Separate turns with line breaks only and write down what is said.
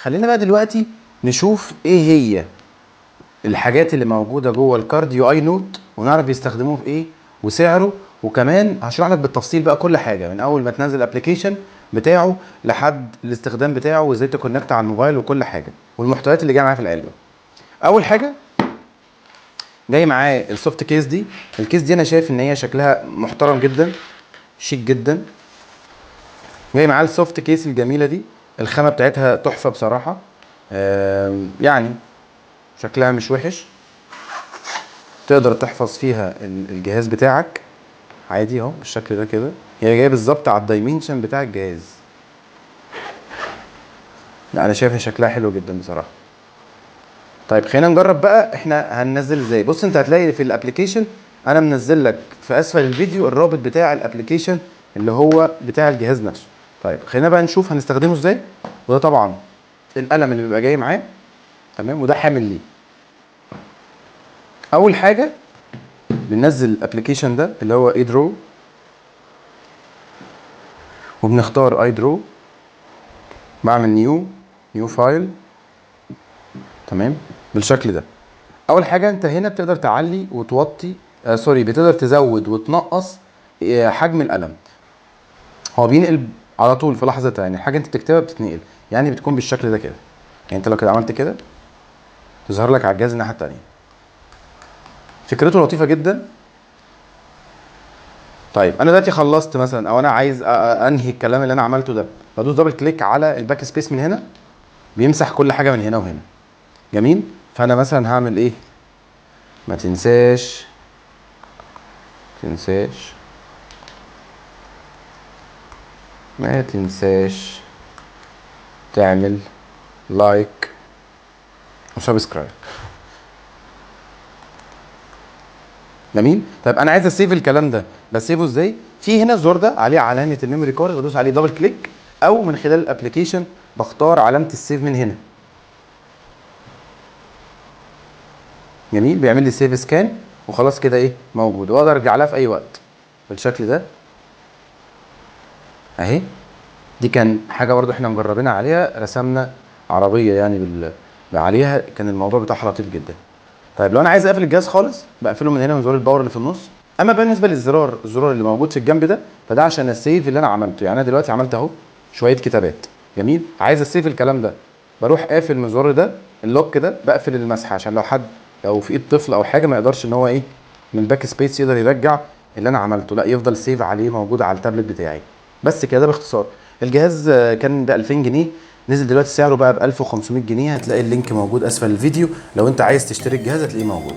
خلينا بقى دلوقتي نشوف ايه هي الحاجات اللي موجودة جوه ال Qardio iNote، ونعرف بيستخدموه في ايه وسعره، وكمان هشرح لك بالتفصيل بقى كل حاجة من اول ما تنزل ال application بتاعه لحد الاستخدام بتاعه وازاي ت connect على الموبايل وكل حاجة، والمحتويات اللي جاية معاه في العلبة. اول حاجة جاي معاه ال soft case دي. ال case دي انا شايف ان هي شكلها محترم جدا، شيك جدا. جاي معاه ال soft case الجميلة دي، الخامة بتاعتها تحفة بصراحة، شكلها مش وحش، تقدر تحفظ فيها الجهاز بتاعك عادي اهو بالشكل ده كده. هي جاية بالظبط على ال dimension بتاع الجهاز. لا انا شايف ان شكلها حلو جدا بصراحة. طيب خلينا نجرب بقى احنا هننزل ازاي. بص انت هتلاقي في ال application انا منزل لك في اسفل الفيديو الرابط بتاع ال application اللي هو بتاع الجهاز نفسه. طيب خلينا بقى نشوف هنستخدمه ازاي. وده طبعا القلم اللي بيبقى جاي معاه، تمام، وده حامل ليه. اول حاجة بننزل ال application ده اللي هو iDraw، وبنختار iDraw، بعمل new file، تمام، بالشكل ده. اول حاجة انت هنا بتقدر تعلي وتوطي، sorry، بتقدر تزود وتنقص، حجم القلم. هو بينقل على طول في لحظتها، الحاجة انت بتكتبها بتتنقل، بتكون بالشكل ده كده. انت لو كده عملت كده تظهر لك على الجهاز الناحية التانية. فكرته لطيفة جدا. طيب انا دلوقتي خلصت مثلا، او انا عايز انهي الكلام اللي انا عملته ده، بدوس double click على ال backspace من هنا، بيمسح كل حاجة من هنا وهنا. جميل. فانا مثلا هعمل ايه؟ ما تنساش، تنساش، ما تنساش تعمل like و subscribe. جميل. طيب انا عايز ا save الكلام ده، بسيفه ازاي؟ في هنا الزرار ده عليه علامة ال memory card، بدوس عليه double click، او من خلال ال application بختار علامة ال save من هنا. جميل، بيعمل لي save scan وخلاص كده، ايه موجود، واقدر ارجع لها في اي وقت بالشكل ده اهي. دي كان حاجة برضو احنا مجربينها عليها، رسمنا عربية عليها، كان الموضوع بتاعها لطيف جدا. طيب لو انا عايز اقفل الجهاز خالص بقفله من هنا من زرار ال power اللي في النص. اما بالنسبة للزرار، الزرار اللي موجود في الجنب ده، فده عشان ا save اللي انا عملته. انا دلوقتي عملت اهو شوية كتابات، جميل، عايز ا save الكلام ده، بروح قافل من الزرار ده ال lock ده، بقفل المسحة عشان لو في ايد طفل او حاجة ما يقدرش ان هو ايه من backspace يقدر يرجع اللي انا عملته، لا يفضل save عليه موجود على التابلت بتاعي. بس كده باختصار. الجهاز كان ب 2000 جنيه، نزل دلوقتي سعره بقى ب 1500 جنيه. هتلاقي ال link موجود اسفل الفيديو، لو انت عايز تشتري الجهاز هتلاقيه موجود.